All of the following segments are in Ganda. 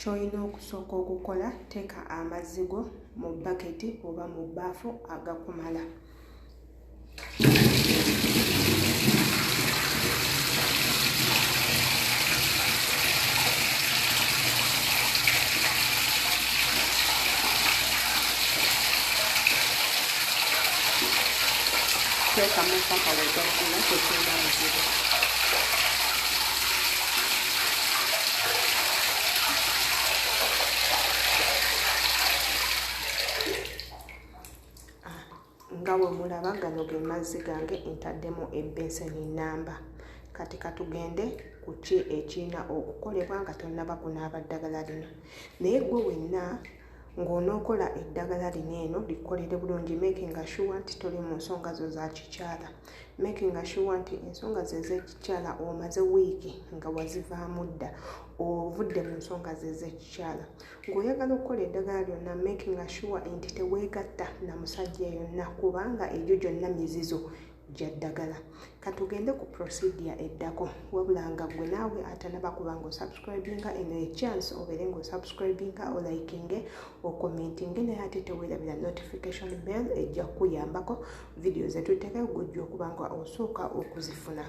Ky'olina okusooka okukola, teeka amazzi go mu bbaketi oba mu bbaafu agakumala. Teekamu paka we gaggula, tekirina buzibu. Nga bwe mulaba, gano ge mazzi gange, ntaddemu ebbenseni nnamba. Kati katugende ku ki ekirina okukolebwa nga tonnaba kunaaba ddagala lino. Naye ggwe wenna ng'onookola eddagala lino eno, likolere bulungi, making sure nti toli mu nsonga zo za kikyala, making sure nti ensonga zo ez'ekikyala omaze wiiki nga wazivaamu dda, ovudde mu nsonga zo ez'ekikyala. Ng'oyagala okukola eddagala lyonna, making sure nti teweegatta na musajja yonna, kubanga egyo gyonna mizizo gya ddagala. Katugende ku procedure eddako. Wabula nga ggwe naawe atanaba kuba nga osubscribinga, eno echance obeere nga osubscribinga, olikinge, ocommentinge, naye ate teweerabira notification bell, ejja kukuyambako vidiyo zetuteekayo gujja okuba nga osooka okuzifuna.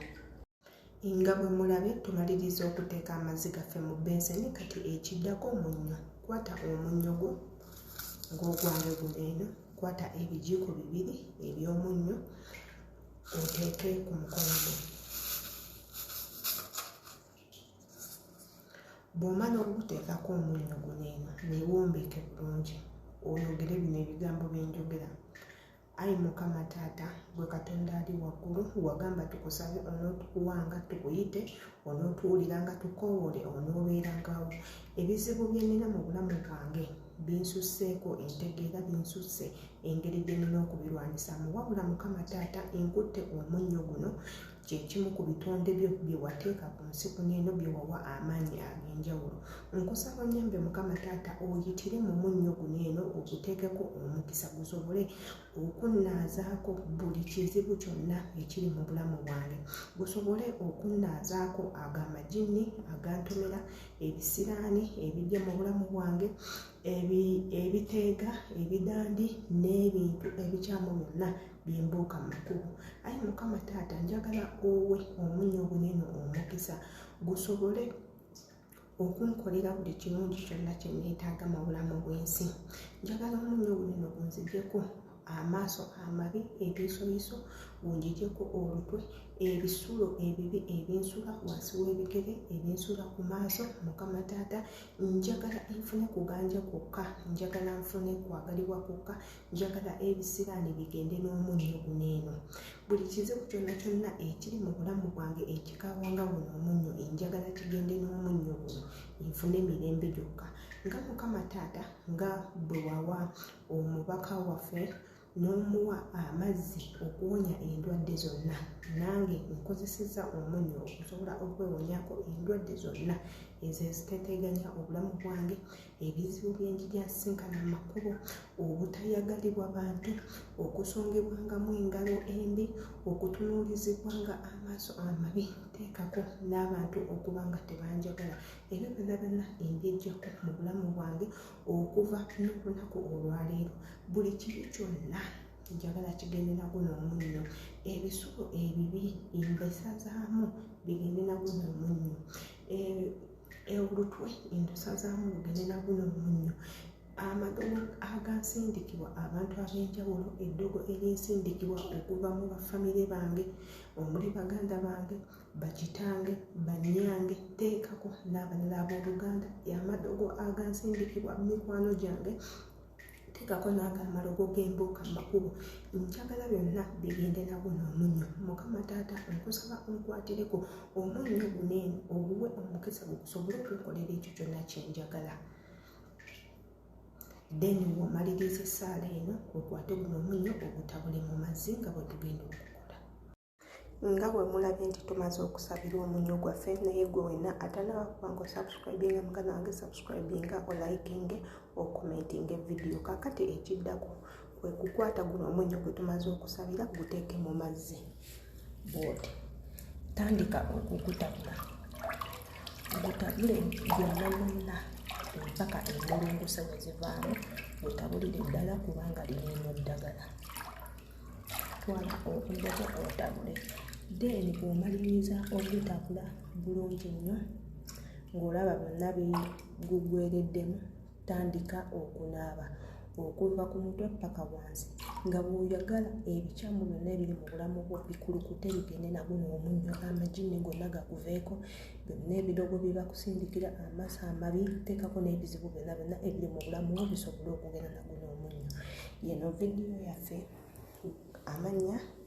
Nga bwe mulabye, tumaliriza okuteeka amazzi gaffe mu benseni. Kati ekiddako munnyo. Kwata omunnyo gwo ng'ogwange guno eno, kwata ebijiiko 2 eby'omunnyo oteeke ku mukono gwo. Bw'omala okuguteekako omunnyo guno eno, weewombeeke bulungi, oyogere bino ebigambo bye njogera. Ayi Mukama Taata, gwe Katonda ali waggulu, wagamba tukusabe onootukuwanga, tukuyite onootuwuliranga, tukoowoole onoobeerangawo. Ebizibu bye nnina mu bulamu bwange binsusseeko entegeera, binsusse engeri gye nnina okubirwanyisaamu. Wabula Mukama Taata, nkutte omunnyo guno, kye kimu ku bitonde byo bye wateeka ku nsi kuno eno, bye wawa amaanyi ag'enjawulo. Nkusaba onnyambe Mukama Taata, oyitire mu munnyo guno eno, oguteekeko omukisa, gusobole okunnaazaako buli kizibu kyonna ekiri mu bulamu bwange, gusobole okunnaazaako ago amajinni agantomera, ebisiraani ebijja mu bulamu bwange, ebiteega, ebidandi n'ebintu ebikyamu byonna bye mbuuka mu makubo. Ayi Mukama Taata, njagala owe omunnyo guno eno omukisa, gusobole okunkolera buli kirungi kyonna kye neetaaga mu bulamu bw'ensi. Njagala omunnyo guno eno gunzigyeko amaaso amabi, ebiisobiiso, gunjigyeko olutwe, ebisulo ebibi ebinsula wansi w'ebigere, ebinsula ku maaso. Mukama Taata, njagala nfune kuganja kwokka, njagala nfune kwagalibwa kwokka, njagala ebisiraani bigende n'omunnyo guno eno. Buli kizibu kyonna kyonna ekiri mu bulamu bwange ekikaawanga guno omunnyo, njagala kigende n'omunnyo guno, nfune mirembe gyokka. Nga Mukama Taata, nga bwe wawa omubaka waffe n'omuwa amazzi okuwonya endwadde zonna, nange nkozesezza omunnyo okusobola okwewonyaako endwadde zonna ezo eziteteeganya obulamu bwange, ebizibu bye njija nsinkana mu makubo, obutayagalibwa bantu, okusongebwangamu engalo embi, okutunuulizibwanga amaaso amabi, teekako n'abantu okuba nga tebanjagala. Ebyo byonna byonna mbyeggyako mu bulamu bwange okuva n'olunaku olwaleero. Buli kibi kyonna njagala kigende na guno omunnyo. Ebisulo ebibi mbisazaamu bigende na guno omunnyo. Olutwe ndusazaamu lugende na guno omunnyo. Amadogo agansindikibwa abantu ab'enjawulo, eddogo erinsindikibwa okuva mu bafamire bange omuli baganda bange, bakitange, bannyange, teekako n'abalala abooluganda, amadogo agansindikibwa mikwano gyange, teekako n'ago amalogo g'embuuka mu makubo, njagala byonna bigende na guno omunnyo. Mukama Taata, nkusaba onkwatireko omunnyo guno eno, oguwe omukisa gukusobole okunkolera ekyo kyonna kye njagala. Then bw'omaliriza essaala eno, okwate guno omunnyo ogutabule mu mazzi nga bwe tugenda okukola. Nga bwe mulabye nti tumaze okusabira omunnyo gwaffe, naye gwe wenna atanaba kuba nga osubscribinga, muganda wange, subscribinga, olikinge, ocommentinge vidiyo. Kaakati ekiddako kwe kukwata guno omunnyo gwe tumaze okusabira, guteeke mu mazzi bw'oti. Tandika okugutabula, gutabule gwonna gwonna. Paka emmulunguse we zivaamu. Gutabulire ddala, kubanga lirino ddagala. Twala obudde bwo otabule. Then bw'omaliriza ogutabula bulungi nnyo, ng'olaba byonna biguggwereddemu, tandika okunaaba okuva ku mutwe paka wansi, nga bw'oyagala ebikyamu byonna ebiri mu bulamu bwo bikulukute bigende na guno omunnyo. Amajinni gonna gakuveeko, byonna ebidogo bye bakusindikira, amaaso amabi, teekako n'ebizibu byonna byonna ebiri mu bulamu bwo bisobole okugenda na guno omunnyo. Yeno vidiyo yaffe, amannya.